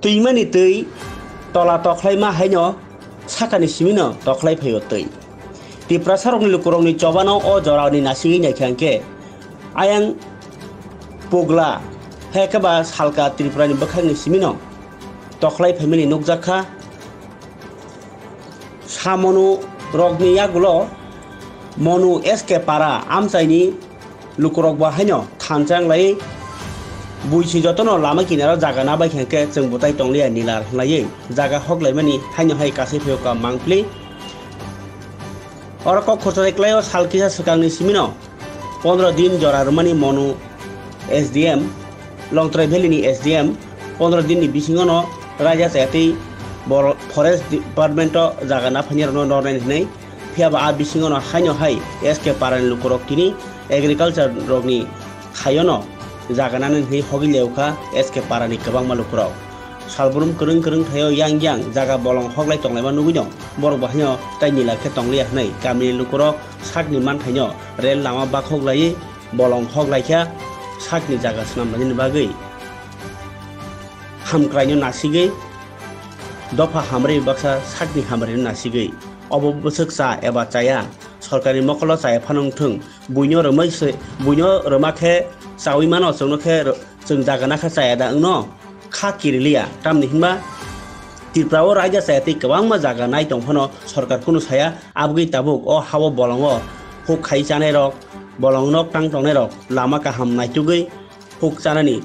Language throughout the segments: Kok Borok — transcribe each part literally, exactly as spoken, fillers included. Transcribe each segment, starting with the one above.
Twimani twi tola tokhlaima haino sakani simino tokhlai phaio twi. Tiprasarokni lukurokni chobano o jorani nasigwi naikha hwnkhe ayang pugla hai khe ba salka Tripurani bwkhakni simino tokhlai phaimani nukjakha. Samonu rokni yagulo Monu S K Para amchaini lukurok bo haino thansa wnglai buisi jotono lama kinaro jaga nabai khe chwng bwtai tongliya nilar hwnlaiwi jaga hoklaimani haino hai kasai phiyokha mangpli. Oro kok khorsa klaio sal kisa swkangni simino pondro din jora rwmani Monu S D M, Longtrai Valley ni S D M, pondro din ni bisingo no raida chayatwi bor-, Forest Department o jaga naphainai rokno nornai hinwi. Phiya ba a bisingo no haino hai S K Para ni lukurok tini agriculture rokni khaiono jaga nani hinwi hogwi leukha S K Para ni kwbangma lukurok. Salbrum kwrwng kwrwng thaio yang yang jaga bolong hoklai tonglaima nugwi no borok bo haino tai nila khe tongliya hinwi kamini lukurok sakni manthaino rel lama bakhok laiwi bolong hoklaikha sakni jaga swnamlainani bagwi. Hamkraino nasigwi dopha hamrwi baksa sakni hamrwino nasigwi obo bwswk cha eba chaya sorkarni mokolo chaya phano wngthwng buino rwmai se buino rwma khe chawi mano chwngno khe rw-, chwng jaga nakha chaya da wngno kha kiriliya tamni hinba Tripura o raida chaya tei kwbangma jaga nai tong phano sorkar kunu saya abgwi tabuk o hao bolongo huk khai chanai rok bolong nok tang tongnai rok lama kaham naitugwi huk chanani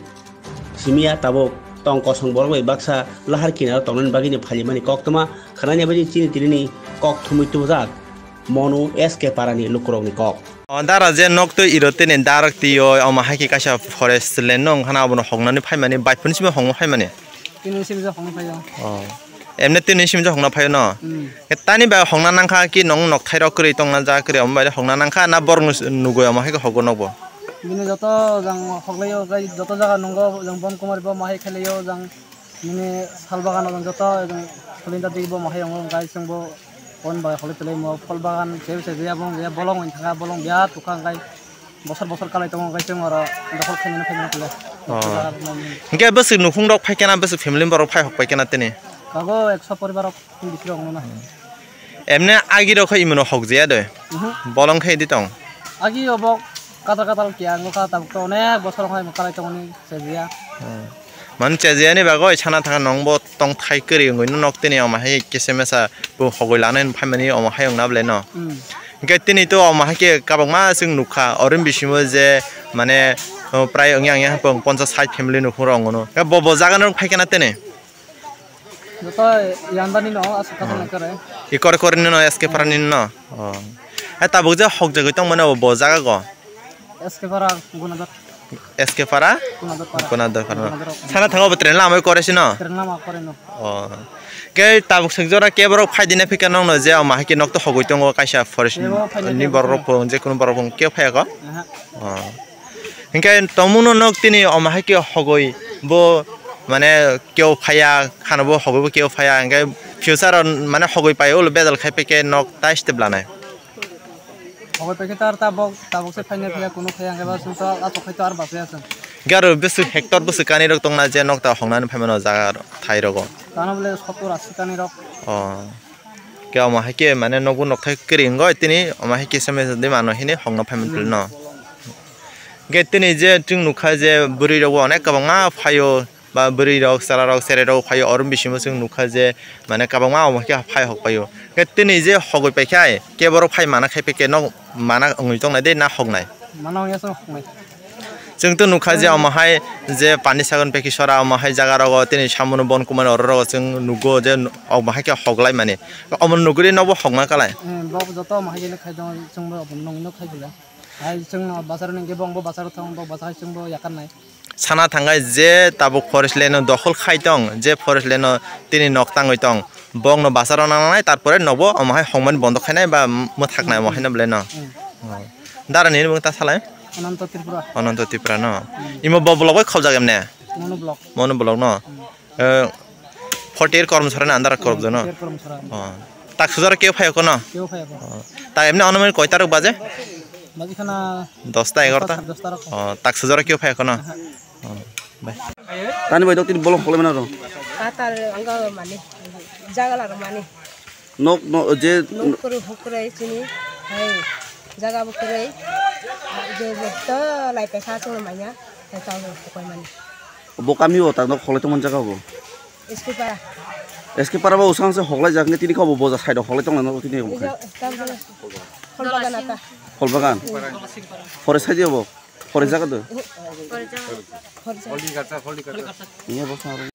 simiya tabuk tong kosong borok bai baksa lahar kinaro tongnani bagwino phalimani koktwma khwnani bagwi chini tinini kok thumwi tubujak Monu S K Parani lukurokni kok. O dara je nok twi iro tini darak twi o omo hai khe kaisa forest land no wngkhana abono hoknani phaimani bai phunsi hokma phaimani. Tini simi je hokna phaio. Oh. Emne tini simi je hokna phaio no. Hmm. Tani bai hokna nangkha ki nong nok thairok kwrwi tongna ja kwrwi omo bai hokna nangkha na borok nugui omo hai khe hogo nokbo. Bini joto jang hoklaio, gai joto jaga nungo jang bon kumar bo mahai khailaio jang nini sal bagano jang joto jang khulinta digi bo mahai ongo gai chwngbo bon bai holoi tolai mo phol bagan se se ya bong ya bolong wng thanga bolong ya tukha gai bosor bosor kalai tongo gai chwng oro dokhol khainani khainani khle. Oh. Hinkhe bwswk nukhung rok phaikhe na bwswk family borok phai hok paikhe na tini. Kago ekso poribar rok. Bisirok wngno na. Emne agi rok khe imano hokjaya de. Mhm. Bolong khe idi tong. Agi obo katal katal kiya wngkha tabuk to onek bosor wngkha kalai tongoni sejiya. Hmm. Mani sejiya ni bagwi sana thangkha nongbo tong thai kwrwi wngwi nok tini omo hai kisa mesa bo hogwi lanai phaimani omo hai wngna bwlai no. Hmm. Hinkhe tini to omo hai khe kabangma chwng nukha orin bisingo je mane, o, prai wngya wngya ponchas sait family nukhung rok wngno. Bo bo jaga no phaikhe na tini. Joto yandani no aswk kathang nai kare. Ikor kor ni no S K Para ni no. Oh. Hai tabuk je hok jagwi tong mane bo jaga go. S K Para Gunadar. S K Para? Gunadar Para. Gunadar Para no. Gunadar Para. Sana thango bo train lama kore si no. Train lama kore no. Oh. Ke tabuk sik jora ke borok phai dine phika nong no je ama hai ke nok to hogwi tongo kaisa forest ni borok rok je kono borok rok ke phai go. Aha. Oh. Hinkhe tongmungno nok tini omo hai khe hogoi bo mane keo phaiya, khano bo hogoi bo keo phaiya, hinkhe future o mane hogoi pai ulo bejal khai phaikhe nok tai step lanai. Hogoi paikhe tar tabok, tabok se phaina phiya kunu phaiya hinkhe ba chwng to achuk khai to ar bachaya chwng. Hinkhe aro bwswk hector bwswk kanirok tongna je nok ta hongnani phaimano jaga thai rogo. Tano bole sottor asi kanirok. Oh. Khe omo hai khe mane nokbo nokthai kwrwi wngoi tini omo hai kisa mesa de mano hini hokna phaimani no. Hwnkhe tini je chwng nukha je bwrwi rok bo onek kwbangma phaio ba bwrwi rok chwla rok cherai rok phaio oro bisingo chwng nukha je mane kwbangma omo hai khe phai hok phaio. Hwnkhe tini je hogoi paikha kebo rok phai mana khai paikhe nok mana wngwi tongnai de na hoknai? Mana wngya se hoknai. Chwng to nukha je omo hai je pani sagon peki sora omo hai jaga rogo tini samono bon kumani oro rogo chwng nugo je omo hai khe hoklai mani. Omo nuguri nobo hokma kalai. Eh, bo joto omo hai khe khai tongo chwng bo omo nungno khai bwle. Hai chwng no bazar ni ge bong bo bazar thang bo bazar hai chwng bo yakar nai. Sana thangai je tabuk forest land no dokhol khai tong je forest land no tini nok tangwi tong. Bokno bacharo nangnai, tarpore nobo omo hai hongmani bondo khainai ba mwthaknai omo haino belai no. Hmm. Oh. Dara nini bwkha ta salai? Ananto Tripura. Ananto Tripura no. Hmm. Imo bo block bai khobjak emne? Mono block. Mono block no. Hmm. Eh, forty eight kormsara ni andar korobjo no? Forty eight kormsara. Oh. Tak sujara keu phai kono? Keu phai kono. Oh. Ta emne onomai koi tarok baje? Baje khana dosta egarota? Dosta, dosta rok. Oh, tak sujara keu phai kono? Aha. Oh. Tani bai dok tini bolong kholai mana ro. Patal angga mani. Jaga la mani. Nok no je Nok kuru hukrai chini. Hai. Jaga bukrai. Je je to lai pesa chung manya. Hai tau hukrai mani. Bo kami o ta nok kholai tongmani jaga bo. S K Para. S K Para ba usang se hoklai jak nge tini kho bo boja side o hoklai tong nang tini. Ijo, tam jala. Khol bagan ata. Khol bagan. Forest side bo. Forest jaga do. Khol jaga. Iya bo sa.